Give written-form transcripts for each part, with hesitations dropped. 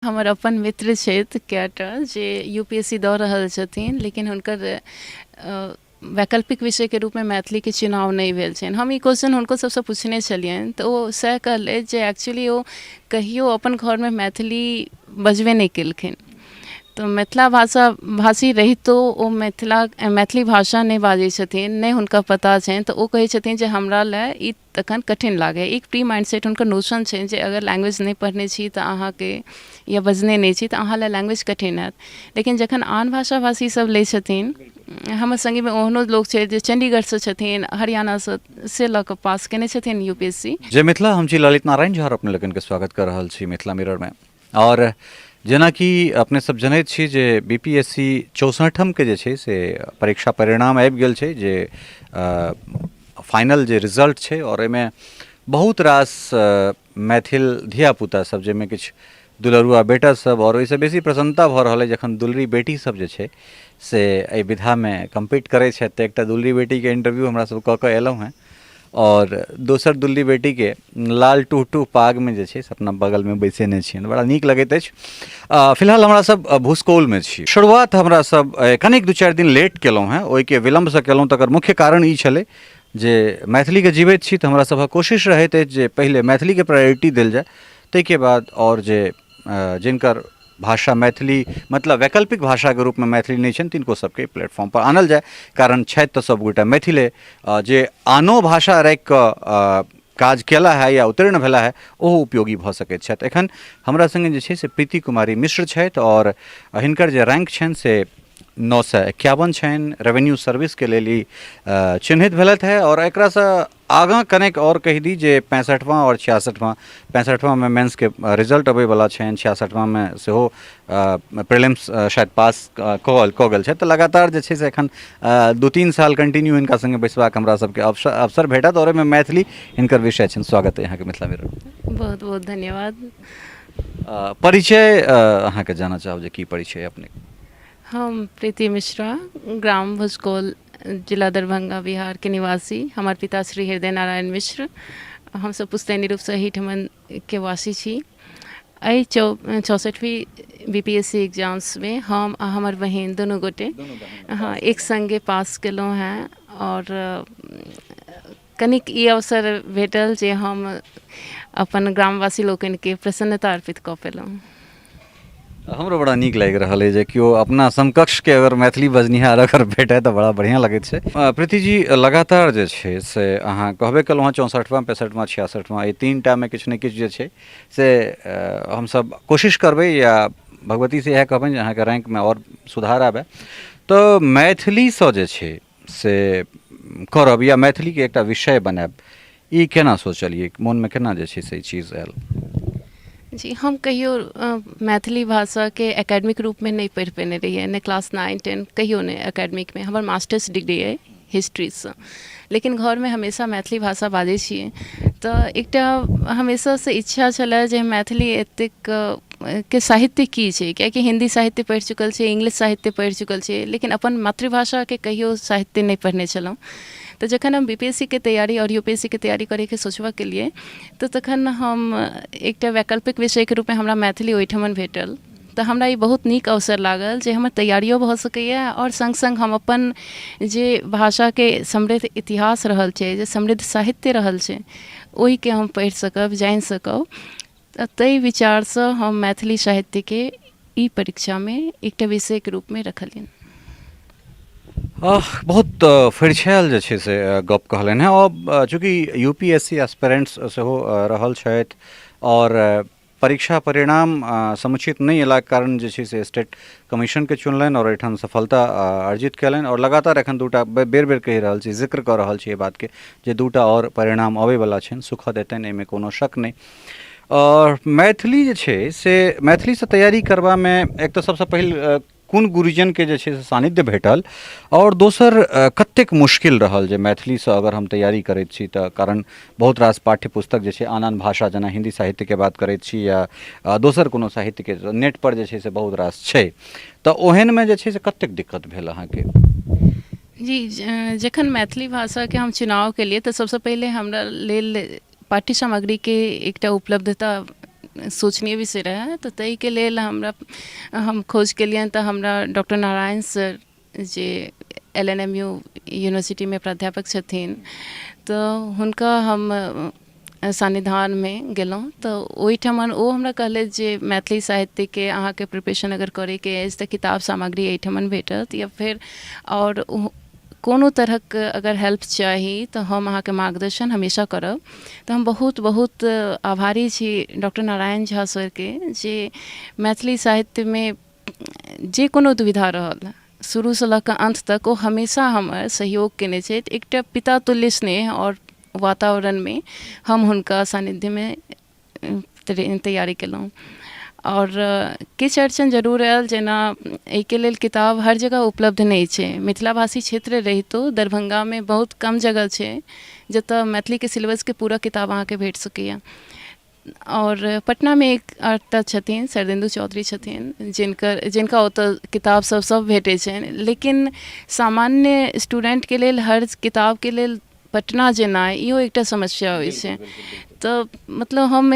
हमर अपन मित्र छथि कएटा जे यू पी एस सी दऽ रहल छथिन, लेकिन हुनकर वैकल्पिक विषयके रूपमे मैथिलीके चुनाव नहि भेल छनि। हम ई क्वेश्चन हुनको सभसँ पुछने छलियनि, तऽ ओ सएह कहलथि जे एक्चुअली ओ कहियो अपन घरमे मैथिली बजबे नहि केलखिन, तऽ मिथिला भाषा भाषी रहितो ओ मिथिला मैथिली भाषा नहि बाजै छथिन, नहि हुनका पता छनि। तऽ ओ कहै छथिन जे हमरा लए ई तखन कठिन लागैए। एक प्री माइंडसेट हुनकर नोशन छनि जे अगर लैंग्वेज नहि पढ़ने छी तऽ अहाँके या बजने नहि छी तऽ अहाँ लए लैंग्वेज कठिन हैत। लेकिन जखन आन भाषा भाषी सब लै छथिन, हमर सङ्गीमे ओहनो लोक छै जे चण्डीगढ़सँ छथिन, हरियाणासँ से लऽ कऽ पास केने छथिन यू पी एस सी। जय मिथिला, हम छी ललित नारायण झा और अपने लोकनिके स्वागत कऽ रहल छी मिथिला मिररमे। आओर जेनाकि अपने सब जनैत छी जे बी पी एस सी चौंसठमके जे छै से परीक्षा परिणाम आबि गेल छै, जे फाइनल जे रिजल्ट छै, आओर एहिमे बहुत रास मैथिल धियापुता सब, जाहिमे किछु दुलरुआ बेटा सब, आओर ओहिसँ बेसी प्रसन्नता भऽ रहल अइ जखन दुलरी बेटी सब जे छै से एहि विधामे कम्पीट करै छथि। तऽ एकटा दुलरी बेटीके इंटरव्यू हमरा सब कऽ कऽ एलहुँ हेँ आओर दोसर दुल्ली बेटीके लाल टूह टूह पागमे जे छै से अपना बगलमे बैसेने छियनि, बड़ा नीक लगैत अछि। फिलहाल हमरा सब भुसकौलमे छी। शुरुआत हमरा सब कनिक 2-4 दिन लेट केलहुँ हेँ, ओहिके विलम्बसँ केलहुँ, तकर मुख्य कारण ई छलै जे मैथिलीके जीवैत छी तऽ हमरा सभक कोशिश रहैत अछि जे पहिले मैथिलीके प्रायोरिटी देल जाय, ताहिके बाद आओर जे जिनकर भाषा मैथिली मतलब वैकल्पिक भाषाके रूपमे मैथिली नहि छनि तिनको सबके प्लेटफॉर्म पर आनल जाय, कारण छथि तऽ सबगोटा मैथिले। जे आनो भाषा राखि कऽ काज केला है या उत्तीर्ण भेला है ओहो उपयोगी भऽ सकैत छथि। एखन हमरा सङ्गे जे छै से प्रीति कुमारी मिश्र छथि आओर हिनकर जे रैंक छनि से 951 छनि। रेवेन्यू सर्विसके लेल ई चिन्हित भेलथि है। आओर एकरासँ आगाँ कनेक आओर कहि दी जे 65वाँ आओर 66वाँ, 65वाँमे मेन्सके रिजल्ट अबैवला छनि, 66वाँमे सेहो प्रीलिम्स शायद पास कऽ गेल छथि। तऽ लगातार जे छै से एखन 2-3 साल कंटिन्यू हिनका सङ्गे बैसबाक हमरा सबके अवसर भेटत आओर ओहिमे मैथिली हिनकर विषय छनि। स्वागत अइ अहाँके मिथिला मिरर। बहुत बहुत धन्यवाद। परिचय अहाँके जानऽ चाहब जे की परिचय अपने? हम प्रीति मिश्रा, ग्राम भुजकोल, जिला दरभंगा, बिहारके निवासी। हमर पिता श्री हृदय नारायण मिश्र। हमसभ पुश्तैनी रूपसँ एहिठमनके वासी छी। एहि 64वीं बी पी एस सी एग्जाम्समे हम आ हमर बहिन दुनू गोटे, हँ, एक सङ्गे पास केलहुँ हेँ आओर कनिक ई अवसर भेटल जे हम अपन ग्रामवासी लोकनिके प्रसन्नता अर्पित कऽ पेलहुँ। हमरो बड़ा नीक लागि रहल अइ जे केओ अपना समकक्षके अगर मैथिली बजनिहार अगर भेटय तऽ बड़ा बढ़िआँ लगैत छै। प्रीति जी, लगातार जे छै से अहाँ कहबे केलहुँ हँ 64वाँ, 65वाँ, 66वाँ, एहि 3टामे किछु ने किछु जे छै से हमसब कोशिश करबै या भगवतीसँ इएह कहबनि जे अहाँके रैंकमे आओर सुधार आबय। तऽ मैथिलीसँ जे छै से करब या मैथिलीके एकटा विषय बनायब, ई केना सोचलियै, मोनमे केना जे छै से ई चीज आयल? जी, हम कहियो मैथिली भाषाके एकेडमिक रूपमे नहि पढ़ि पेने रहियै, नहि क्लास 9 10, कहियो नहि एकेडमिकमे। हमर मास्टर्स डिग्री अइ हिस्ट्रीसँ, लेकिन घरमे हमेशा मैथिली भाषा बाजै छियै, तऽ एकटा हमेशासँ इच्छा छलए जे मैथिली एतेक के साहित्य की छै, कियाकि हिन्दी साहित्य पढ़ि चुकल छियै, इंग्लिश साहित्य पढ़ि चुकल छियै, लेकिन अपन मातृभाषाके कहियो साहित्य नहि पढ़ने छलहुँ। तऽ जखन हम बी पी एस सी के तैयारी आओर यू पी एस सी के तैयारी करैके सोचबा केलियै तऽ तखन हम एकटा वैकल्पिक विषयके रूपमे हमरा मैथिली ओहिठमन भेटल, तऽ हमरा ई बहुत नीक अवसर लागल जे हमर तैयारियो भऽ सकैए आओर सङ्ग सङ्ग हम अपन जे भाषाके समृद्ध इतिहास रहल छै, जे समृद्ध साहित्य रहल छै, ओहिके हम पढ़ि सकब, जानि सकब। तऽ ताहि विचारसँ हम मैथिली साहित्यके ई परीक्षामे एकटा विषयके रूपमे रखलियनि। बहुत फरिछायल जे छै से गप कहलनि हेँ। आओर चूँकि U P S C aspirants सेहो रहल छथि आओर परीक्षा परिणाम समुचित नहि अयलाक कारण जे छै से स्टेट कमीशनके चुनलनि आओर एहिठाम सफलता अर्जित कयलनि आओर लगातार एखन दूटा बेर बेर कहि रहल छी, जिक्र कऽ रहल छी एहि बातके जे दूटा आओर परिणाम अबैवला छनि, सुखद हेतनि, एहिमे कोनो शक नहि। आओर मैथिली जे छै से मैथिलीसँ तैयारी करबामे एक तऽ सबसँ पहिल कोन गुरुजनके जे छै से सानिध्य भेटल आओर दोसर कतेक मुश्किल रहल जे मैथिलीसँ अगर हम तैयारी करैत छी तऽ, कारण बहुत रास पाठ्य पुस्तक जे छै आन आन भाषा जेना हिन्दी साहित्यके बात करैत छी या दोसर कोनो साहित्यके नेटपर जे छै से बहुत रास छै, तऽ ओहनमे जे छै से कतेक दिक्कत भेल अहाँके? जी, जखन मैथिली भाषाके हम चुनाव केलियै तऽ सबसँ पहिले हमरा लेल पाठ्य सामग्रीके एकटा उपलब्धता सोचनीय विषय रहए। तऽ ताहिके लेल हमरा हम खोज केलियनि तऽ हमरा doctor Narayan sir J L N M U यूनिवर्सिटीमे प्राध्यापक छथिन, तऽ हुनका हम सान्निधानमे गेलहुँ, तऽ ओहिठमन ओ हमरा कहलथि जे मैथिली साहित्यके अहाँके प्रिपरेशन अगर करैके अछि तऽ किताब सामग्री एहिठमन भेटत, या फेर आओर कोनो तरहक अगर हेल्प चाही तऽ हम अहाँके मार्गदर्शन हमेशा करब। तऽ हम बहुत बहुत आभारी छी डॉक्टर नारायण झा सरके जे मैथिली साहित्यमे जे कोनो दुविधा रहल, शुरूसँ लऽ कऽ अन्त तक ओ हमेशा हमर सहयोग कयने छथि। एकटा पिता तुल्य स्नेह आओर वातावरणमे हम हुनका सान्निध्यमे तैयारी केलहुँ। आओर किछु अड़चन जरूर आयल, जेना एहिके लेल किताब हर जगह उपलब्ध नहि छै। मिथिला भाषी क्षेत्र रहितो दरभङ्गामे बहुत कम जगह छै जतऽ मैथिलीके सिलेबसके पूरा किताब अहाँके भेट सकैए। आओर पटनामे एक एकटा छथिन, शरदिन्दु चौधरी छथिन, जिनकर जिनका ओतऽ किताब सब सब भेटै छनि, लेकिन सामान्य स्टूडेन्टके लेल हर किताबके लेल पटना जेनाइ इहो एकटा समस्या होइ छै। तऽ मतलब हम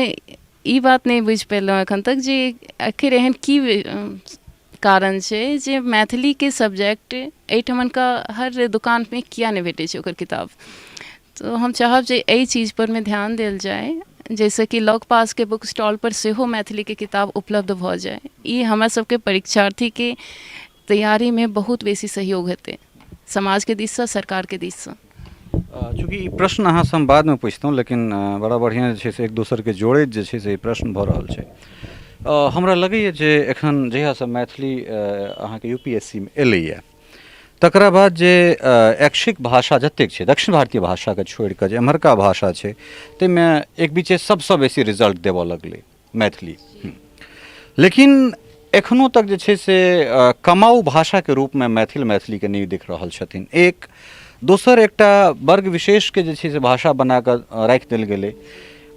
ई बात नहि बुझि पेलहुँ एखन तक जे आखिर एहन की कारण छै जे मैथिलीके सब्जेक्ट एहिठमनका हर दोकानमे किया नहि भेटै छै ओकर किताब। तऽ हम चाहब जे एहि चीजपर मे ध्यान देल जाय, जाहिसँ कि लग पासके बुक स्टॉलपर सेहो मैथिलीके किताब उपलब्ध भऽ जाय। ई हमरा सबके परीक्षार्थीके तैयारीमे बहुत बेसी सहयोग हेतै समाजके दिससँ, सरकारके दिससँ। चूँकि ई प्रश्न अहाँसँ हम बादमे पुछितहुँ, लेकिन बड़ा बढ़िआँ जे छै से एक दोसरके जोड़ैत जे छै से ई प्रश्न भऽ रहल छै। हमरा लगैए जे एखन जहियासँ मैथिली अहाँके यू पी एस सी मे एलैए, तकरा बाद जे ऐच्छिक भाषा जतेक छै, दक्षिण भारतीय भाषाके छोड़िकऽ जे एम्हरका भाषा छै, ताहिमे एक बीचे सबसँ बेसी रिजल्ट देबऽ लगलै मैथिली। लेकिन एखनो तक जे छै से कमाउ भाषाके रूपमे मैथिल मैथिलीके नहि देख रहल छथिन। एक दोसर एकटा वर्ग विशेषके जे छै से भाषा बना कऽ राखि देल गेलै।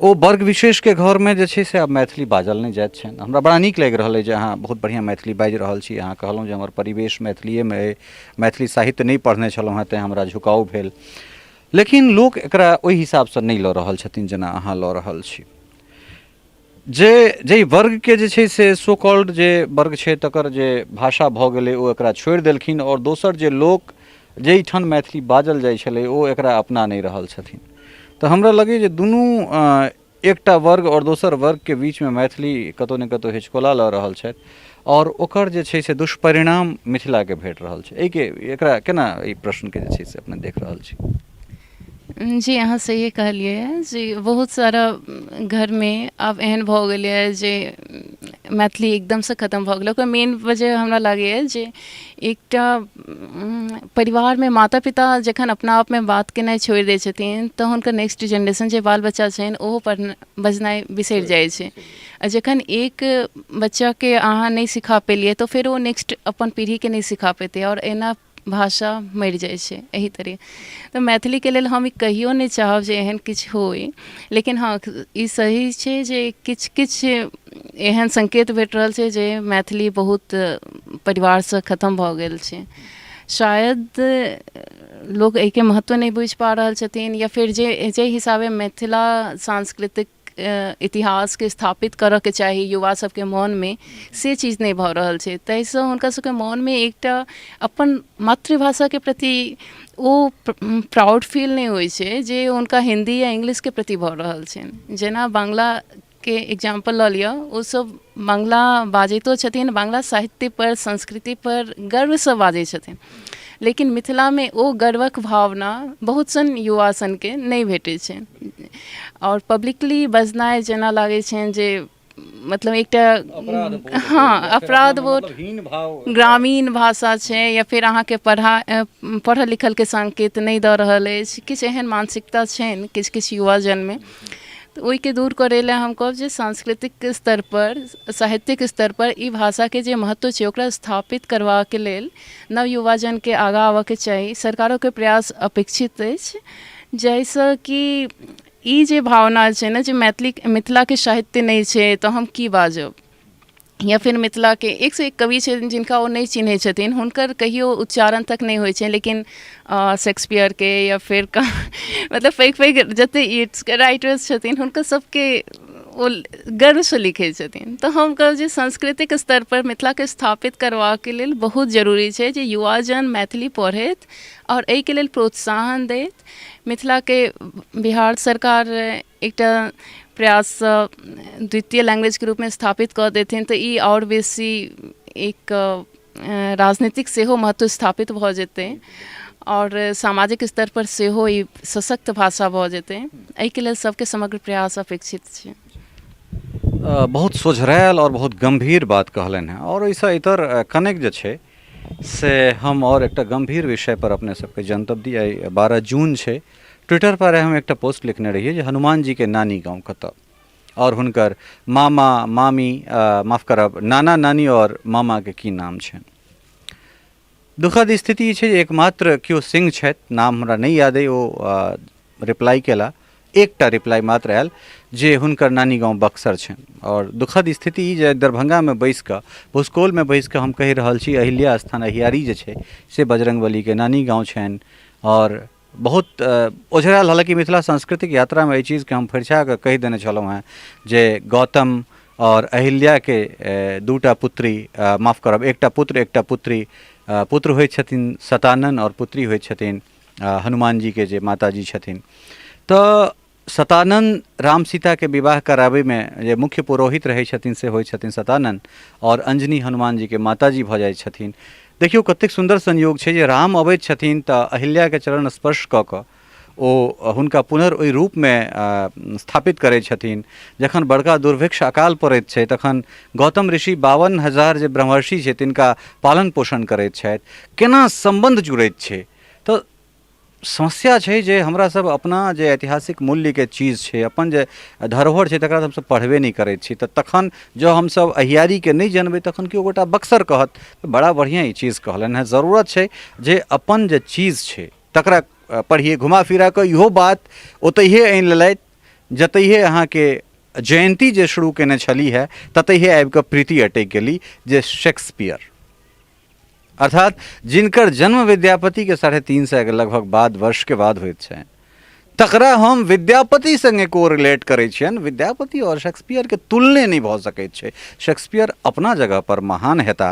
ओ वर्ग विशेषके घरमे जे छै से आब मैथिली बाजल नहि जाइत छनि। हमरा बड़ा नीक लागि रहल अइ जे अहाँ बहुत बढ़िआँ मैथिली बाजि रहल छी। अहाँ कहलहुँ जे हमर परिवेश मैथिलिएमे अइ, मैथिली साहित्य नहि पढ़ने छलहुँ हेँ तेँ हमरा झुकाव भेल, लेकिन लोक एकरा ओहि हिसाबसँ नहि लऽ रहल छथिन जेना अहाँ लऽ रहल छी। जे जाहि वर्गके जे छै से सो कॉल्ड जे वर्ग छै तकर जे भाषा भऽ गेलै, ओ एकरा छोड़ि देलखिन, आओर दोसर जे लोक जाहिठाम मैथिली बाजल जाइ छलै ओ एकरा अपना नहि रहल छथिन। तऽ हमरा लगैए जे दुनू एकटा वर्ग आओर दोसर वर्गके बीचमे मैथिली कतहु ने कतहु हिचकोला लऽ रहल छथि, आओर ओकर जे छै से दुष्परिणाम मिथिलाके भेट रहल छै। एहिके एकरा केना एहि प्रश्नके जे छै से अपने देख रहल छी? जी, अहाँ सहिए कहलियै जे बहुत सारा घरमे आब एहन भऽ गेलैए जे मैथिली एकदमसँ खतम भऽ गेलै। ओकर मेन वजह हमरा लागैए जे एकटा परिवारमे माता पिता जखन अपना आपमे बात केनाइ छोड़ि दै छथिन तऽ हुनकर नेक्स्ट जेनरेशन जे बाल बच्चा छनि ओहो पढ़नाइ बजनाइ बिसरि जाइ छै। आ जखन एक बच्चाके अहाँ नहि सिखा पेलियै तऽ फेर ओ नेक्स्ट अपन पीढ़ीके नहि सिखा पेतै, आओर एना भाषा मरि जाइ छै एहि तरहे। तऽ मैथिलीके लेल हम ई कहियो नहि चाहब जे एहन किछु होइ, लेकिन हँ, ई सही छै जे किछु किछु एहन संकेत भेट रहल छै जे मैथिली बहुत परिवारसँ खतम भऽ गेल छै। शायद लोक एहिके महत्व नहि बुझि पा रहल छथिन, या फेर जे जाहि हिसाबे मिथिला सांस्कृतिक इतिहासके स्थापित करऽके चाही युवा सबके मोनमे, से चीज नहि भऽ रहल छै। ताहिसँ हुनका सबके मोनमे एकटा अपन मातृभाषाके प्रति ओ प्राउड फील नहि होइ छै जे हुनका हिन्दी या इंग्लिशके प्रति भऽ रहल छनि। जेना बांग्लाके एग्जाम्पल लऽ लिअ, ओसब बांग्ला बाजैतो छथिन, बांग्ला साहित्यपर संस्कृतिपर गर्वसँ बाजै छथिन, लेकिन मिथिलामे ओ गर्वक भावना बहुत सन युवा सनके नहि भेटै छै। आओर पब्लिकली बजनाइ जेना लागै छनि जे मतलब एकटा, हँ, अपराध बोध, ग्रामीण भाषा छै, या फेर अहाँके पढ़ा पढ़ल लिखलके संकेत नहि दऽ रहल अछि। किछु एहन मानसिकता छनि किछु किछु युवाजनमे। तऽ ओहिके दूर करै लए हम कहब जे सांस्कृतिक स्तरपर, साहित्यिक स्तरपर ई भाषाके जे महत्व छै ओकरा स्थापित करबाके लेल नव युवाजनके आगाँ आबऽके चाही। सरकारोके प्रयास अपेक्षित अछि, जाहिसँ कि ई जे भावना छै ने जे मैथिली मिथिलाके साहित्य नहि छै तऽ हम की बाजब, या फेर मिथिलाके एकसँ एक कवि छै जिनका ओ नहि चिन्है छथिन, हुनकर कहियो उच्चारण तक नहि होइ छै, लेकिन शेक्सपियरके या फेर मतलब पैघ पैघ जतेक राइटर्स छथिन हुनकर सबके ओ गर्वसँ लिखै छथिन। तऽ हम कहब जे सांस्कृतिक स्तरपर मिथिलाके स्थापित करबाके लेल बहुत जरूरी छै जे युवाजन मैथिली पढ़थि आओर एहिके लेल प्रोत्साहन दैत मिथिलाके बिहार सरकार एकटा प्रयाससँ द्वितीय लैंग्वेजके रूपमे स्थापित कऽ देथिन तऽ ई आओर बेसी एक राजनीतिक सेहो महत्व स्थापित भऽ जेतै आओर सामाजिक स्तरपर सेहो ई सशक्त भाषा भऽ जेतै। एहिके लेल सबके समग्र प्रयास अपेक्षित छै। बहुत सोझरायल आओर बहुत गम्भीर बात कहलनि हेँ आओर ओहिसँ इतर कनेक जे छै से हम आओर एकटा गम्भीर विषयपर अपने सबके जनतब दी। आइ 12 जून छै, ट्विटरपर आइ हम एकटा पोस्ट लिखने रहियै जे हनुमान जीके नानी गाँव कतऽ आओर हुनकर मामा मामी, माफ करब, नाना नानी आओर मामाके की नाम छनि। दुखद स्थिति ई छै जे एकमात्र केओ सिंह छथि, नाम हमरा नहि याद अइ, ओ रिप्लाई केला, एकटा रिप्लाई मात्र आयल जे हुनकर नानी गाँव बक्सर छनि। आओर दुखद स्थिति ई जे दरभंगामे बैसि कऽ, भुसकौलमे बैसि कऽ हम कहि रहल छी अहिल्या स्थान अहियारी जे छै से बजरङ्गबलीके नानी गाँव छनि। आओर बहुत ओझरायल, हालाँकि मिथिला सांस्कृतिक यात्रामे एहि चीजके हम फरिछा कऽ कहि देने छलहुँ हेँ जे गौतम आओर अहिल्याके दूटा पुत्री, माफ करब, एकटा पुत्र एकटा पुत्री, पुत्र होइ छथिन शतानन आओर पुत्री होइ छथिन हनुमान जीके जे माताजी छथिन। तऽ शतानन राम सीताके विवाह कराबैमे जे मुख्य पुरोहित रहै छथिन से होइ छथिन शतानन आओर अंजनी हनुमान जीके माताजी भऽ जाइ छथिन। देखियौ कतेक सुन्दर संयोग छै जे राम अबैत छथिन तऽ अहिल्याके चरण स्पर्श कऽ कऽ ओ हुनका पुनर् ओहि रूपमे स्थापित करै छथिन। जखन बड़का दुर्भिक्ष अकाल पड़ैत छै तखन गौतम ऋषि 52,000 जे ब्रह्मर्षि छै तिनका पालन पोषण करैत छथि। केना सम्बन्ध जुड़ैत छै। तऽ समस्या छै जे हमरा सब अपना जे ऐतिहासिक मूल्यके चीज छै, अपन जे धरोहर छै, तकरा हमसब पढ़बे नहि करै छी। तऽ तखन जँ हमसब अहियारीके नहि जनबै तखन केओ गोटा बक्सर कहत। तऽ बड़ा बढ़िआँ ई चीज कहलनि हेँ, जरूरत छै जे अपन जे चीज छै तकरा पढ़िए। घुमा फिरा कऽ इहो बात ओतहिए आनि लेलथि जतहिए अहाँके जयन्ती जे शुरू कयने छलीह हे ततहिए आबि कऽ प्रीति अटकि गेली जे शेक्सपियर, अर्थात जिनकर जन्म विद्यापतिके 350 के लगभग बाद वर्षके बाद होइत छनि, तकरा हम विद्यापति सङ्गे कोरिलेट करै छियनि। विद्यापति आओर शेक्सपियरके तुलने नहि भऽ सकैत छै। शेक्सपियर अपना जगहपर महान हेता,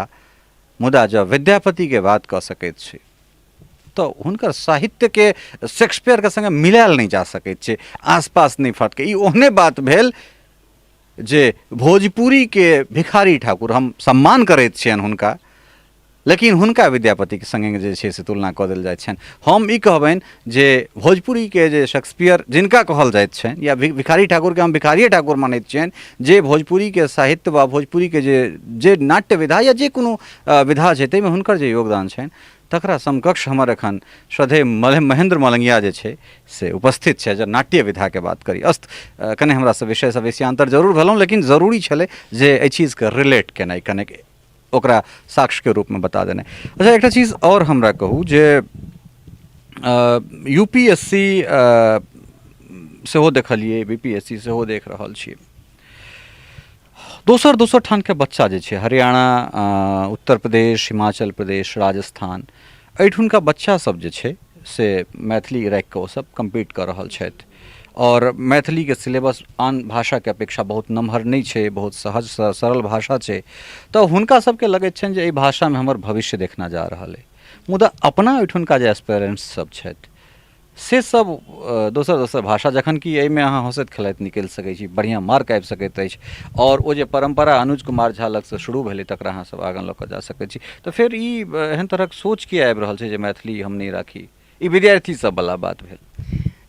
मुदा जँ विद्यापतिके बात कऽ सकैत छी तऽ हुनकर साहित्यके शेक्सपियरके सङ्गे मिलायल नहि जा सकैत छै, आसपास नहि फटके। ई ओहने बात भेल जे भोजपुरीके भिखारी ठाकुर, हम सम्मान करैत छियनि हुनका, लेकिन हुनका विद्यापतिके सङ्गे जे छै से तुलना कऽ देल जाइ छनि। हम ई कहबनि जे भोजपुरीके जे शेक्सपियर जिनका कहल जाइत छनि या भिखारी ठाकुरके हम भिखारिए ठाकुर मानैत छियनि, जे भोजपुरीके साहित्य वा भोजपुरीके जे जे नाट्य विधा या जे कोनो विधा छै ताहिमे हुनकर जे योगदान छनि तकरा समकक्ष हमर एखन श्रद्धेय महेन्द्र मलंगिया जे छै से उपस्थित छै। जँ नाट्य विधाके बात करी, अस्त कने हमरासँ विषयसँ बेसी अन्तर जरूर भेलहुँ, लेकिन जरूरी छलै जे एहि चीजके रिलेट केनाइ, कनेक ओकरा साक्ष्यके रूपमे बता देनाइ। अच्छा, एकटा चीज आओर हमरा कहू जे यू पी एस सी सेहो देखलियै, बी पी एस सी सेहो देख रहल छियै, दोसर दोसर ठामके बच्चा जे छै हरियाणा, उत्तर प्रदेश, हिमाचल प्रदेश, राजस्थान, एहिठुनका बच्चासभ जे छै से मैथिली राखिकऽ ओसभ कम्पीट कऽ रहल छथि आओर मैथिलीके सिलेबस आन भाषाके अपेक्षा बहुत नमहर नहि छै, बहुत सहज सरल भाषा छै, तऽ हुनका सभके लगैत छनि जे एहि भाषामे हमर भविष्य देखना जा रहल अइ। मुदा अपना ओहिठुनका जे एस्पेरेन्ट्स सभ छथि से सब दोसर दोसर भाषा, जखन कि एहिमे अहाँ हँसैत खेलाइत निकलि सकै छी, बढ़िआँ मार्क आबि सकैत अछि आओर ओ जे परम्परा अनुज कुमार झा लगसँ शुरू भेलै तकरा अहाँ सब आगाँ लऽ कऽ जा सकै छी। तऽ फेर ई एहन तरहक सोच किए आबि रहल छै जे मैथिली हम नहि राखी? ई विद्यार्थी सबवला बात भेल।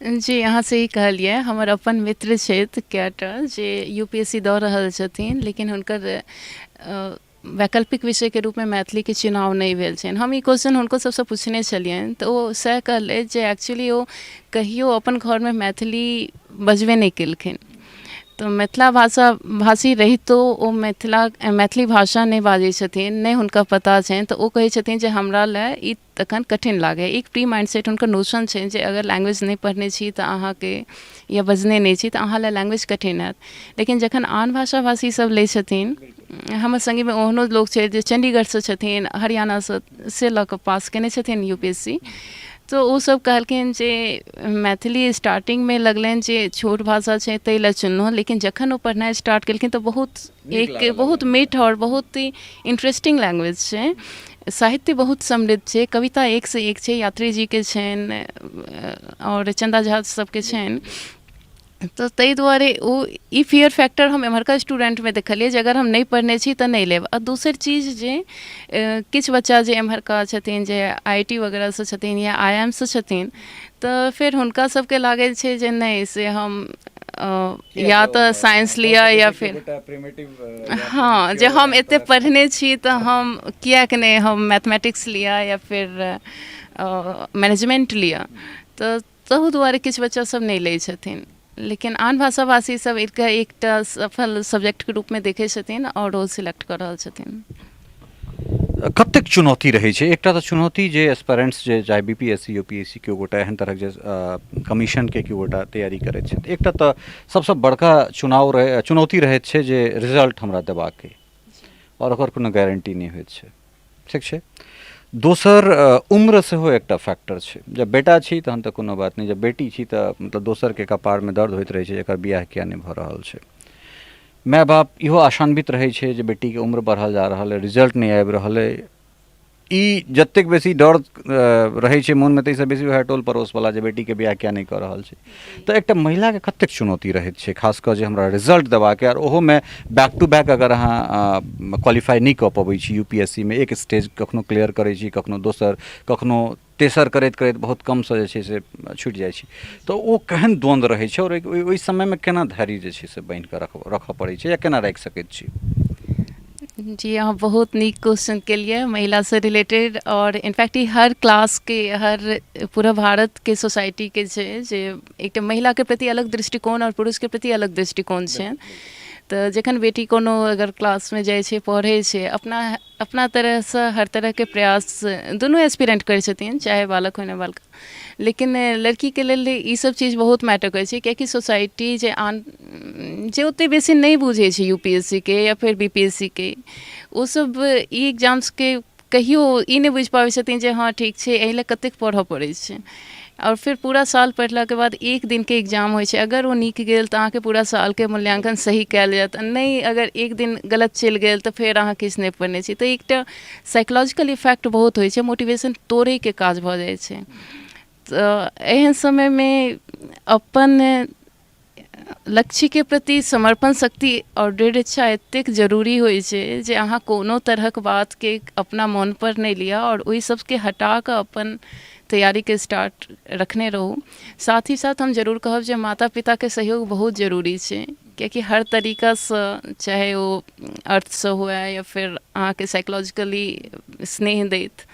जी, अहाँ सही कहलियै। हमर अपन मित्र छथि कएटा जे यू पी एस सी दऽ रहल छथिन, लेकिन हुनकर वैकल्पिक विषयके रूपमे मैथिलीके चुनाव नहि भेल छनि। हम ई क्वेश्चन हुनको सभसँ पुछने छलियनि तऽ ओ सएह कहलथि जे एक्चुअली ओ कहियो अपन घरमे मैथिली बजबे नहि केलखिन, तऽ मिथिला भाषा भाषी रहितो ओ मिथिला मैथिली भाषा नहि बाजै छथिन, नहि हुनका पता छनि, तऽ ओ कहै छथिन जे हमरा लए ई तखन कठिन लागैए। एक प्री माइंडसेट हुनकर नोशन छनि जे अगर लैंग्वेज नहि पढ़ने छी तऽ अहाँके या बजने नहि छी तऽ अहाँ लए लैंग्वेज कठिन हैत। लेकिन जखन आन भाषा भाषी सब लै छथिन, हमर सङ्गीमे ओहनो लोक छै जे चण्डीगढ़सँ छथिन, हरियाणासँ, से लऽ कऽ पास केने छथिन यू पी एस सी, तऽ ओसभ कहलखिन जे मैथिली स्टार्टिंगमे लगलनि जे छोट भाषा छै ताहि लए चुनलहुँ, लेकिन जखन ओ पढ़नाइ स्टार्ट केलखिन तऽ बहुत एक बहुत मीठ आओर बहुत ही इंटरेस्टिंग लैंग्वेज छै। साहित्य बहुत समृद्ध छै, कविता एकसँ एक छै, यात्री जीके छनि आओर चन्दा झा सबके छनि। तऽ ताहि दुआरे ओ ई फियर फैक्टर हम एम्हरका स्टूडेंटमे देखलियै जे अगर हम नहि पढ़ने छी तऽ नहि लेब। आ दोसर चीज जे किछु बच्चा जे एम्हरका छथिन, जे I T वगैरहसँ छथिन या आइ एम सँ छथिन, तऽ फेर हुनका सबके लागै छै जे नहि, से हम या तऽ साइंस लिअ या फेर हँ जे हम एते पढ़ने छी तऽ हम किएक नहि हम मैथमेटिक्स लिअ या फेर मैनेजमेंट लिअ। तऽ ताहू दुआरे किछु बच्चा सब नहि लै छथिन, लेकिन आन भाषा भाषी सब एकरा एकटा सफल सब्जेक्टके रूपमे देखै छथिन आओर ओ सिलेक्ट कऽ रहल छथिन। कतेक चुनौती रहै छै? एकटा तऽ चुनौती जे एस्पेरेंट्स जे चाहे B P S C, U P S C केओ गोटा एहन तरहक जे कमीशनके केओ गोटा तैयारी करैत छथि, एकटा तऽ सबसँ बड़का चुनाव रहै, चुनौती रहैत छै जे रिजल्ट हमरा देबाक अइ आओर ओकर कोनो गारंटी नहि होइत छै। ठीक छै। दोसर उम्र सेहो एकटा फैक्टर छै। जब बेटा छी तहन तऽ कोनो बात नहि, जब बेटी छी तऽ मतलब दोसरके कपारमे दर्द होइत रहै छै एकर बियाह किया नहि भऽ रहल छै। माय बाप इहो आशान्वित रहै छै जे बेटीके उम्र बढ़ल जा रहल अइ, रिजल्ट नहि आबि रहल अइ। ई जतेक बेसी डर रहै छै मोनमे, ताहिसँ बेसी वएह टोल पड़ोसवला जे बेटीके बियाह किया नहि कऽ रहल छै। तऽ एकटा महिलाके कतेक चुनौती रहैत छै, खास कऽ जे हमरा रिजल्ट देबाके, आओर ओहोमे बैक टू बैक अगर अहाँ क्वालिफाइ नहि कऽ पबै छी यू पी एस सी मे, एक स्टेज कखनो क्लियर करै छी, कखनो दोसर, कखनो तेसर, करैत करैत बहुत कमसँ जे छै से छुटि जाइ छी, तऽ ओ केहन द्वन्द्व रहै छै आओर ओहि समयमे केना धैर्य जे छै से बान्हिकऽ रखऽ पड़ै छै या केना राखि सकैत छी? जी, अहाँ बहुत नीक क्वेश्चन केलियै महिलासँ रिलेटेड। आओर इनफैक्ट ई हर क्लासके, हर पूरा भारतके सोसाइटीके छै जे एकटा महिलाके प्रति अलग दृष्टिकोण आओर पुरुषके प्रति अलग दृष्टिकोण छै। तऽ जखन बेटी कोनो अगर क्लासमे जाइ छै, पढ़ै छै, अपना अपना तरहसँ हर तरहके प्रयास दुनू एस्पिरेंट करै छथिन, चाहे बालक होइ ने बालिका, लेकिन लड़कीके लेल ईसब चीज बहुत मैटर करै छै, कियाकि सोसाइटी जे आन जे ओतेक बेसी नहि बुझै छै यू पी एस सी के या फेर बी पी एस सी के, ओसब ई एग्जाम्सके कहियो ई नहि बुझि पाबै छथिन जे हँ ठीक छै, एहि लए कतेक पढ़ऽ पड़ै छै। आओर फेर पूरा साल पढ़लाके बाद एक दिनके एग्जाम होइ छै। अगर ओ नीक गेल तऽ अहाँके पूरा सालके मूल्याङ्कन सही कयल जायत, नहि अगर एक दिन गलत चलि गेल तऽ फेर अहाँ किछु नहि पढ़ने छी। तऽ एकटा साइकोलॉजिकल इफेक्ट बहुत होइ छै, मोटिवेशन तोड़ैके काज भऽ जाइ छै। तऽ एहन समयमे अपन लक्ष्यके प्रति समर्पण शक्ति आओर दृढ़ इच्छा एतेक जरूरी होइ छै जे अहाँ कोनो तरहक बातके अपना मोनपर नहि लिअ आओर ओहि सबके हटा कऽ अपन तैयारीके स्टार्ट रखने रहू। साथ ही साथ हम जरूर कहब जे माता पिताके सहयोग बहुत जरूरी छै, कियाकि हर तरीकासँ, चाहे ओ अर्थसँ हुए या फेर अहाँके साइकोलॉजिकली स्नेह दैत,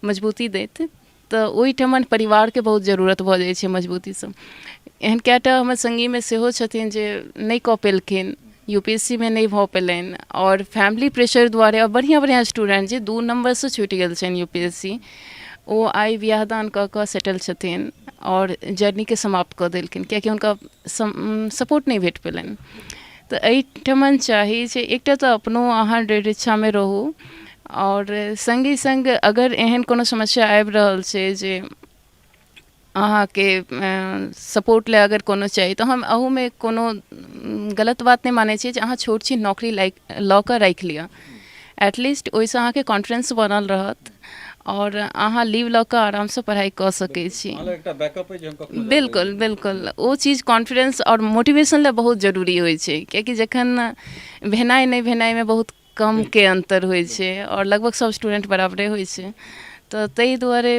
मजबूती दैत, तऽ ओहिठमन परिवारके बहुत जरूरत भऽ जाइ छै मजबूतीसँ। एहन कए टा हमर सङ्गीमे सेहो छथिन जे नहि कऽ पेलखिन, यू पी एस सी मे नहि भऽ पेलनि आओर फैमिली प्रेशर दुआरे, आओर बढ़िआँ बढ़िआँ स्टूडेंट जे 2 नम्बरसँ छुटि गेल छनि यू पी एस सी, ओ आइ बियाह दान कऽ कऽ सेटल छथिन आओर जर्नीके समाप्त कऽ देलखिन, कियाकि हुनका सपोर्ट नहि भेट पेलनि। तऽ एहिठमन चाही जे एकटा तऽ अपनो अहाँ दृढ़ इच्छामे रहू आओर सङ्गे सङ्ग अगर एहन कोनो समस्या आबि रहल छै जे अहाँके सपोर्ट लए अगर कोनो चाही, तऽ हम अहूमे कोनो गलत बात नहि मानै छियै जे अहाँ छोट छिन नौकरी लऽ कऽ राखि लिअ। एटलीस्ट ओहिसँ अहाँके कॉन्फिडेंस बनल रहत आओर अहाँ लीव लऽ कऽ आरामसँ पढ़ाइ कऽ सकै छी। बिल्कुल बिल्कुल, ओ चीज कॉन्फिडेंस आओर मोटिवेशन लए बहुत जरूरी होइ छै, कियाकि जखन भेनाइ नहि भेनाइमे बहुत कमके अन्तर होइ छै आओर लगभग सब स्टूडेंट बराबरे होइ छै, तऽ ताहि दुआरे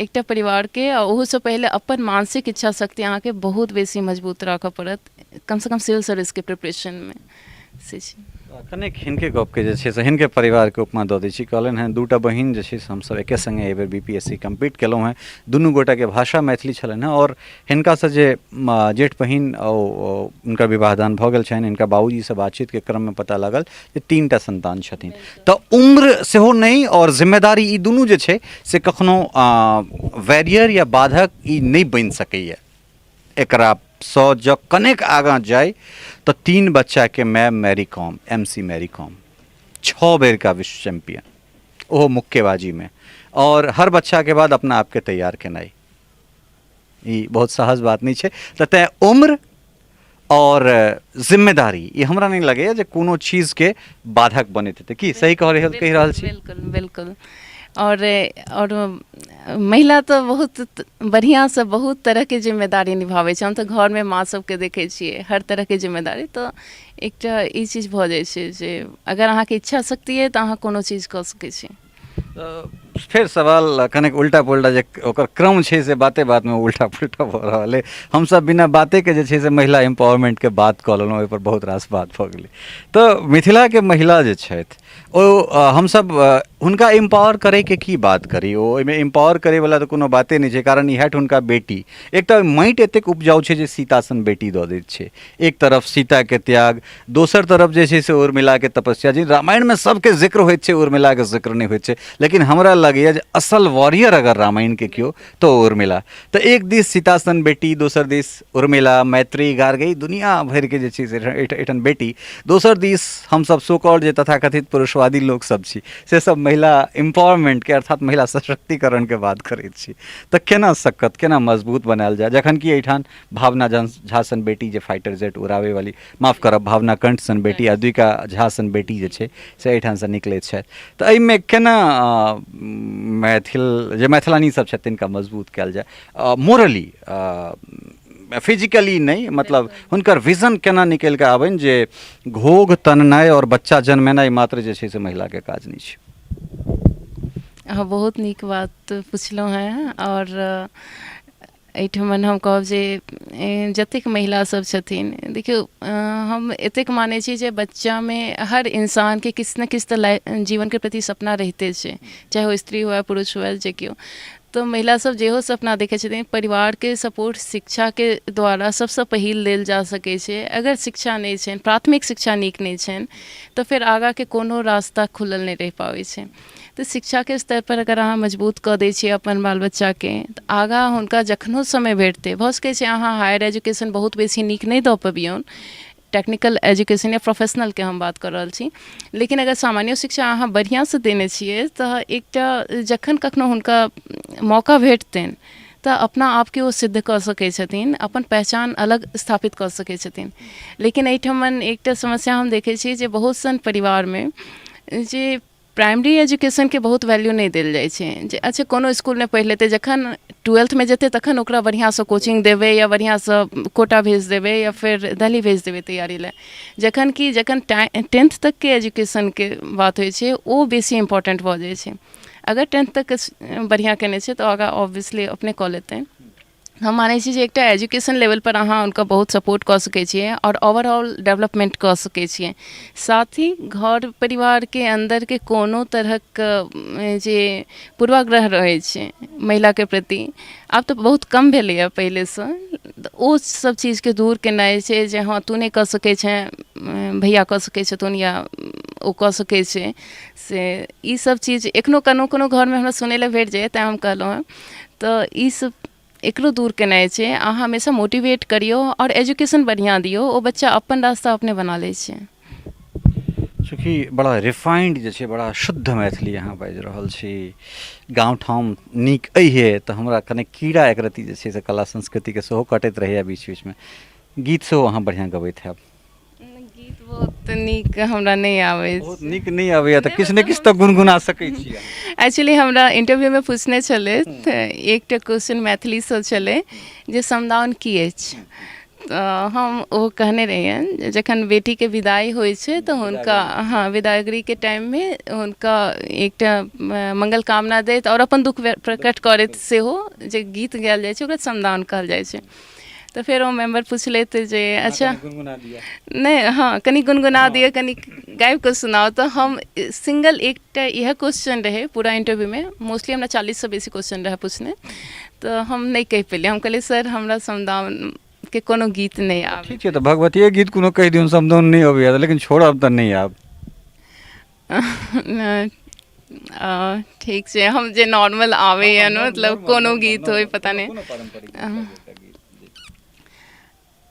एकटा परिवारके आ ओहूसँ पहिले अपन मानसिक इच्छा शक्ति अहाँके बहुत बेसी मजबूत राखऽ पड़त, कमसँ कम सिविल सर्विसके प्रिपरेशनमे से छै। कनेक हिनके गपके जे छै से हिनके परिवारके उपमा दऽ दै छी। कहलनि हेँ 2टा बहिन जे छै से हमसभ एके सङ्गे एहिबेर बी पी एस सी कम्प्लीट केलहुँ हेँ। दुनू गोटाके भाषा मैथिली छलनि हेँ आओर हिनकासँ जे जेठ बहिन ओ हुनकर विवाह दान भऽ गेल छनि। हिनका बाबूजीसँ बातचीतके क्रममे पता लागल जे 3टा सन्तान छथिन। तऽ उम्र सेहो नहि आओर जिम्मेदारी, ई दुनू जे छै से कखनो बैरियर या बाधक ई नहि बनि सकैए। एकरासँ जँ कनेक आगाँ जाइ तऽ 3 बच्चाके माय Mary com, M C Mary com, 6 बेरका विश्व चैम्पियन, ओहो मुक्केबाजीमे, आओर हर बच्चाके बाद अपना आपके तैयार केनाइ ई बहुत सहज बात नहि छै। तऽ तैँ उम्र आओर जिम्मेदारी ई हमरा नहि लगैए जे कोनो चीजके बाधक बनैत हेतै। की सही कहि रहल छी? बिल्कुल बिल्कुल। आओर महिला तऽ बहुत बढ़िआँसँ बहुत तरहके जिम्मेदारी निभाबै छै। हम तऽ घरमे माँ सबके देखै छियै हर तरहके जिम्मेदारी। तऽ एकटा ई चीज भऽ जाइ छै जे अगर अहाँके इच्छा शक्ति अइ तऽ अहाँ कोनो चीज कऽ सकै छी। फेर सवाल कनेक उल्टा पुल्टा जे ओकर क्रम छै से बाते बातमे उल्टा पुल्टा भऽ रहल अइ। हमसभ बिना बातेके जे छै से महिला एम्पावरमेन्टके बात कऽ लेलहुँ, ओहिपर बहुत रास बात भऽ गेलै। तऽ मिथिलाके महिला जे छथि ओ हमसभ हुनका एम्पावर करैके की बात करी, ओ ओहिमे एम्पावर करैवला तऽ कोनो बाते नहि छै, कारण इएह हुनका बेटी एक तऽ माटि एतेक उपजाउ छै जे सीता सन बेटी दऽ दैत छै। एक तरफ सीताके त्याग, दोसर तरफ जे छै से उर्मिलाके तपस्या। जी रामायणमे सबके जिक्र होइत छै, उर्मिलाके जिक्र नहि होइत छै, लेकिन हमरा लगैए जे असल वॉरियर अगर रामायणके केओ तऽ ओ उर्मिला। तऽ एक दिस सीता सन बेटी, दोसर दिस उर्मिला, मैत्री, गार्गी, दुनिया भरिके जे छै से एहिठाम बेटी, दोसर दिस हमसब सो कॉल्ड जे तथाकथित पुरुषवादी लोकसब छी से सब महिला एम्पावरमेन्टके अर्थात महिला सशक्तिकरणके बात करैत छी। तऽ केना सकत, केना मजबूत बनायल जाय, जखन कि एहिठाम भावना झा सन बेटी जे फाइटर जेट उड़ाबै वाली, माफ करब, भावना कंठ सन बेटी आ द्विका झा सन बेटी जे छै से एहिठामसँ निकलैत छथि, तऽ एहिमे केना मैथिल जे मैथिलानी सब छथि तिनका मजबूत कयल जाय मोरली, फिजिकली नहि, मतलब हुनकर विजन केना निकलि कऽ आबनि जे घोघ तननाइ आओर बच्चा जन्मेनाइ मात्र जे छै से महिलाके काज नहि छै। अहाँ बहुत नीक बात पुछलहुँ हेँ। आओर एहिठमन हम कहब जे जतेक महिला सब छथिन, देखियौ हम एतेक मानै छी जे बच्चामे हर इंसानके किछु ने किछु तऽ जीवनके प्रति सपना रहिते छै, चाहे ओ स्त्री हुए पुरुष हुए जे केओ। तऽ महिला सब जेहो सपना देखै छथिन, परिवारके सपोर्ट शिक्षाके द्वारा सबसँ पहिल देल जा सकै छै। अगर शिक्षा नहि छनि, प्राथमिक शिक्षा नीक नहि छनि, तऽ फेर आगाँके कोनो रास्ता खुलल नहि रहि पाबै छै। तऽ शिक्षाके स्तरपर अगर अहाँ मजबूत कऽ दै छियै अपन बाल बच्चाके तऽ आगाँ हुनका जखनो समय भेटतै, भऽ सकै छै अहाँ हायर एजुकेशन बहुत बेसी नीक नहि दऽ पबियौन, टेक्निकल एजुकेशन या प्रोफेशनलके हम बात कऽ रहल छी, लेकिन अगर सामान्यो शिक्षा अहाँ बढ़िआँसँ देने छियै तऽ एकटा जखन कखनो हुनका मौका भेटतनि तऽ अपना आपके ओ सिद्ध कऽ सकै छथिन, अपन पहचान अलग स्थापित कऽ सकै छथिन। लेकिन एहिठमन एकटा समस्या हम देखै छियै जे बहुत सन परिवारमे जे प्राइमरी एजुकेशनके बहुत वैल्यू नहि देल जाइ छै, जे अच्छा कोनो इसकुलमे पढ़ि लेतै, जखन ट्वेल्थमे जेतै तखन ओकरा बढ़िआँसँ कोचिंग देबै या बढ़िआँसँ कोटा भेज देबै या फेर दिल्ली भेज देबै तैयारी लए, जखन कि जखन टेंथ तकके एजुकेशनके बात होइ छै ओ बेसी इम्पोर्टेंट भऽ जाइ छै। अगर टेंथ तक बढ़िआँ केने छै तऽ आगाँ ऑब्वियसली अपने कऽ लेतै। हम मानै छी जे एकटा एजुकेशन लेवलपर अहाँ हुनका बहुत सपोर्ट कऽ सकै छियै आओर ओवरऑल डेवलपमेन्ट कऽ सकै छियै। साथ ही घर परिवारके अन्दरके कोनो तरहक जे पूर्वाग्रह रहै छै महिलाके प्रति, आब तऽ बहुत कम भेलैए पहिलेसँ, तऽ ओ सब चीजके दूर केनाइ छै जे हँ तू नहि कऽ सकै छेँ, भैया कऽ सकै छथुन या ओ कऽ सकै छै, से ई सब चीज एखनो कोनो कोनो घरमे हमरा सुनै लए भेट जाइए, तैँ हम कहलहुँ हेँ। तऽ ई सब एकरो दूर केनाइ छै। अहाँ हमेशा मोटिवेट करियौ आओर एजुकेशन बढ़िआँ दियौ, ओ बच्चा अपन रास्ता अपने बना लै छै। चूँकि बड़ा रिफाइंड जे छै, बड़ा शुद्ध मैथिली अहाँ बाजि रहल छी, गाँव ठाम नीक अइहे, तऽ हमरा कने कीड़ा एक रत्ती जे छै से कला संस्कृतिके सेहो कटैत रहैए बीच बीचमे। गीत सेहो अहाँ बढ़िआँ गबैत हैब? गीत बहुत नीक हमरा नहि आबै बहुत नीक नहि आबैया तऽ किछु ने किछु तऽ गुनगुना सकै छी। एक्चुअली हमरा इंटरव्यूमे पूछने छलै तऽ एकटा क्वेश्चन मैथिलीसँ छलै जे समदाउन की अछि, तऽ हम ओ कहने रहियनि जे जखन बेटीके विदाई होइ छै तऽ हुनका हँ विदागरीके टाइममे हुनका एकटा मंगल कामना दैत आओर अपन दुःख प्रकट करैत सेहो जे गीत गायल जाइ छै ओकरा समदाउन कहल जाइ छै। तऽ फेर ओ मेम्बर पुछलथि जे अच्छा गुनगुना दिअ। नहि, हँ कनि गुनगुना दिअ, कनि गाबि कऽ सुनाउ। तऽ हम सिंगल एकटा इएह क्वेश्चन रहै पूरा इंटरव्यूमे, मोस्टली हमरा 40सँ बेसी क्वेश्चन रहै पूछने, तऽ हम नहि कहि पेलियै। हम कहलियै सर हमरा समदाउनके कोनो गीत नहि आबै। ठीक छै, तऽ भगवतीए गीत कोनो कहि दियौन, समदाउन नहि अबैए लेकिन छोड़ब तऽ नहि आब। ठीक छै, हम जे नॉर्मल आबैए ने, मतलब कोनो गीत होइ पता नहि।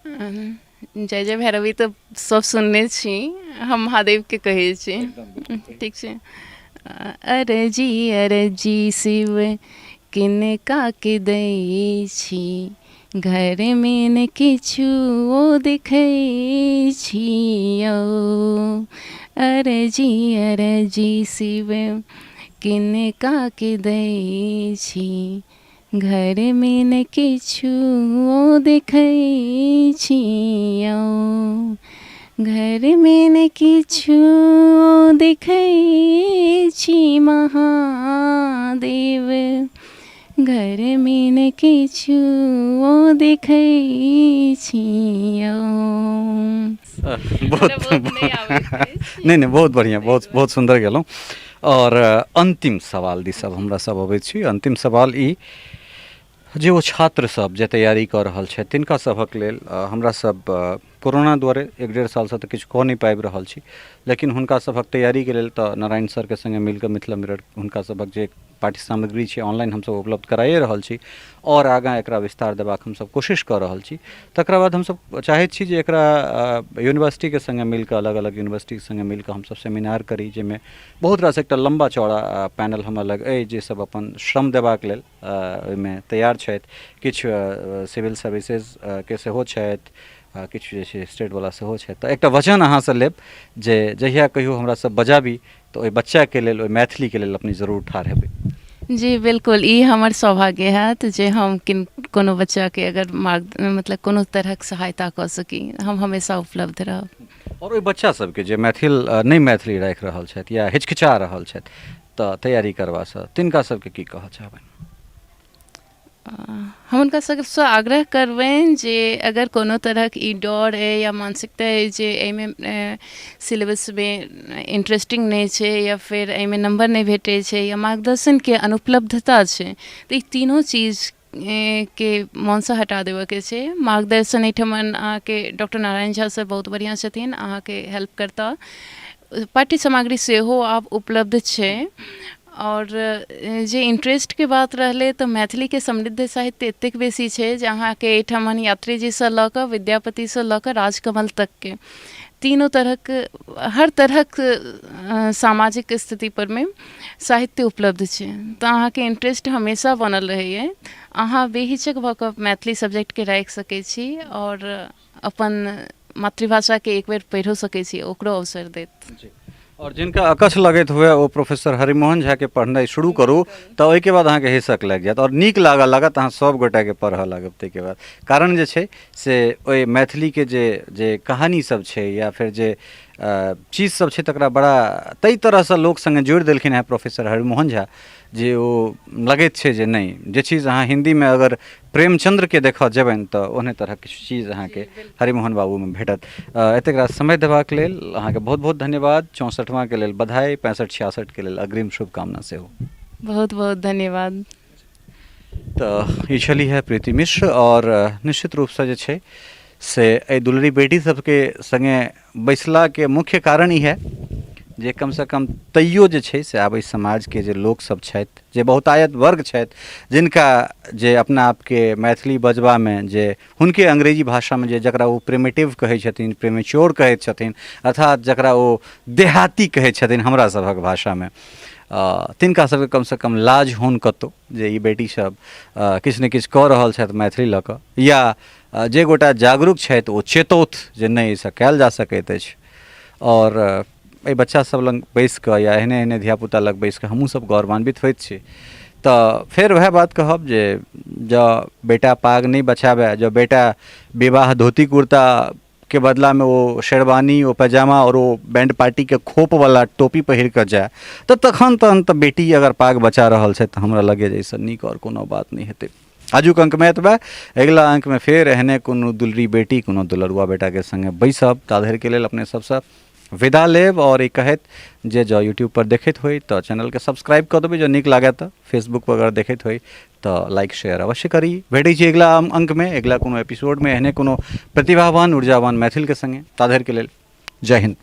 जय जय भैरवी तऽ सब सुनने छी, हम महादेवके कहै छी। ठीक छै। अरजी अरजी शिव किनका के दै छी घरमे ने किछु ओ देखै छी यौ अरजी अरजी शिव किनका के दै छी घरमे ने किछु ओ देखै छी यौ घरमे ने किछु ओ देखै छी महादेव घरमे ने किछु ओ देखै छी यौ। बहुत नहि नहि, बहुत बढ़िआँ, बहुत बहुत सुन्दर गेलहुँ। आओर अन्तिम सवाल दिस अब हमरा सब अबै छी। अन्तिम सवाल ई जे ओ छात्र सब जे तैयारी कऽ रहल छथि तिनका सभक लेल, हमरा सब कोरोना दुआरे 1-1.5 सालसँ तऽ किछु कऽ नहि पाबि रहल छी, लेकिन हुनका सभक तैयारीके लेल तऽ नारायण सरके सङ्गे मिलकऽ मिथिला मिरर हुनका सभक जे पाठ्य सामग्री छै ऑनलाइन हमसभ उपलब्ध कराइए रहल छी आओर आगाँ एकरा विस्तार देबाक हमसभ कोशिश कऽ रहल छी। तकरा बाद हमसभ चाहैत छी जे एकरा यूनिवर्सिटीके सङ्गे मिलकऽ, अलग अलग यूनिवर्सिटीके सङ्गे मिलकऽ हमसभ सेमिनार करी, जाहिमे बहुत रास एकटा लम्बा चौड़ा पैनल हमरा लग अइ जे सब अपन श्रम देबाक लेल ओहिमे तैयार छथि। किछु सिविल सर्विसेजके सेहो छथि, किछु जे छै स्टेटवला सेहो छथि। तऽ एकटा वचन अहाँसँ लेब जे जहिया कहियो हमरा सब बजाबी तऽ ओहि बच्चाके लेल, ओहि मैथिलीके लेल अपने जरूर ठाढ़ हेबै। जी बिल्कुल, ई हमर सौभाग्य हैत जे हम किन कोनो बच्चाके अगर मार्ग मतलब कोनो तरहक सहायता कऽ सकी, हम हमेशा उपलब्ध रहब। आओर ओहि बच्चा सबके जे मैथिल नहि मैथिली राखि रहल छथि या हिचकिचा रहल छथि तऽ तैयारी करबासँ, तिनका सबके की कहऽ चाहबनि? हम हुनका सबसँ आग्रह करबनि जे अगर कोनो तरहक ई डर अइ या मानसिकता अइ जे एहिमे सिलेबसमे इंट्रेस्टिंग नहि छै या फेर एहिमे नम्बर नहि भेटै छै या मार्गदर्शनके अनुपलब्धता छै, तऽ ई तीनो चीज के मोनसँ हटा देबऽके छै। मार्गदर्शन एहिठमन अहाँके डॉक्टर नारायण झा सर बहुत बढ़िआँ छथिन, अहाँके हेल्प करता। पाठ्य सामग्री सेहो आब उपलब्ध छै। आओर जे इन्टरेस्टके बात रहलै तऽ मैथिलीके समृद्ध साहित्य एतेक बेसी छै जे अहाँके एहिठमन यात्रीजीसँ लऽ कऽ विद्यापतिसँ लऽ कऽ राजकमल तकके तीनो तरहक हर तरहक सामाजिक स्थितिपर मे साहित्य उपलब्ध छै। तऽ अहाँके इन्टरेस्ट हमेशा बनल रहैए, अहाँ बेहिचक भऽ कऽ मैथिली सब्जेक्टके राखि सकै छी आओर अपन मातृभाषाके एक बेर पढ़िओ सकै छी, ओकरो अवसर देत। आओर जिनका अकछ लगैत हुए ओ प्रोफेसर हरिमोहन झाके पढ़नाइ शुरू करू तऽ ओहिके बाद अहाँके हिसक लागि जायत आओर नीक लागऽ लागत, अहाँ सब गोटाके पढ़ऽ लागब ताहिके बाद। कारण जे छै से ओहि मैथिलीके जे जे कहानी सब छै या फेर जे चीज सब छै तकरा बड़ा ताहि तरहसँ लोक सङ्गे जोड़ि देलखिन हेँ प्रोफेसर हरिमोहन झा जे ओ लगैत छै जे नहि, जे चीज अहाँ हिन्दीमे अगर प्रेमचन्द्रके देखऽ जेबनि तऽ ओहने तरहक किछु चीज अहाँके हरिमोहन बाबूमे भेटत। एतेक रास समय देबाक लेल अहाँके बहुत बहुत धन्यवाद। 64वाँके लेल बधाई, 65 66के लेल अग्रिम शुभकामना सेहो। बहुत बहुत धन्यवाद। तऽ ई छली है प्रीति मिश्र आओर निश्चित रूपसँ जे छै से एहि दुलरी बेटी सबके सङ्गे बैसलाके मुख्य कारण ई है जे कमसँ कम तैयो जे छै से आब एहि समाजके जे लोकसब छथि, जे बहुतायत वर्ग छथि, जिनका जे अपना आपके मैथिली बजबामे जे हुनके अंग्रेजी भाषामे जे जकरा ओ प्रिमिटिव कहै छथिन, प्रिमेच्योर कहै छथिन, अर्थात जकरा ओ देहाती कहै छथिन हमरा सभक भाषामे, तिनका सबके कमसँ कम लाज होन कतहु जे ई बेटी सब किछु ने किछु कऽ रहल छथि मैथिली लऽ कऽ, या जे गोटा जागरूक छथि ओ चेतौथ जे नहि एहिसँ कयल जा सकैत अछि। आओर एहि बच्चा सब लग बैस कऽ या एहने एहने धियापुता लग बैस कऽ हमहूँ सब गौरवान्वित होइत छी। तऽ फेर वएह बात कहब जे जँ बेटा पाग नहि बचाबै, जँ बेटा विवाह धोती कुर्ताके बदलामे ओ शेरवानी, ओ पैजामा आओर ओ बैंड पार्टीके खोपवला टोपी पहिर कऽ जाय, तऽ तखन तहन तऽ बेटी अगर पाग बचा रहल छै तऽ हमरा लगैए जे एहिसँ नीक आओर कोनो बात नहि हेतै। आजुक अंकमे एतबे, अगिला अंकमे फेर एहने कोनो दुलरी बेटी, कोनो दुलरुआ बेटाके सङ्गे बैसब। ता धरिके लेल अपने सबसँ विदा लेब आओर ई कहैत जे जँ यूट्यूबपर देखैत होइ तऽ चैनलके सब्सक्राइब कऽ देबै, जँ नीक लागए तऽ फेसबुकपर अगर देखैत होइ तऽ लाइक शेयर अवश्य करी। भेटै छी अगिला अंकमे, अगिला कोनो एपिसोडमे एहने कोनो प्रतिभावान ऊर्जावान मैथिलके सङ्गे। ता धरिके लेल जय हिन्द।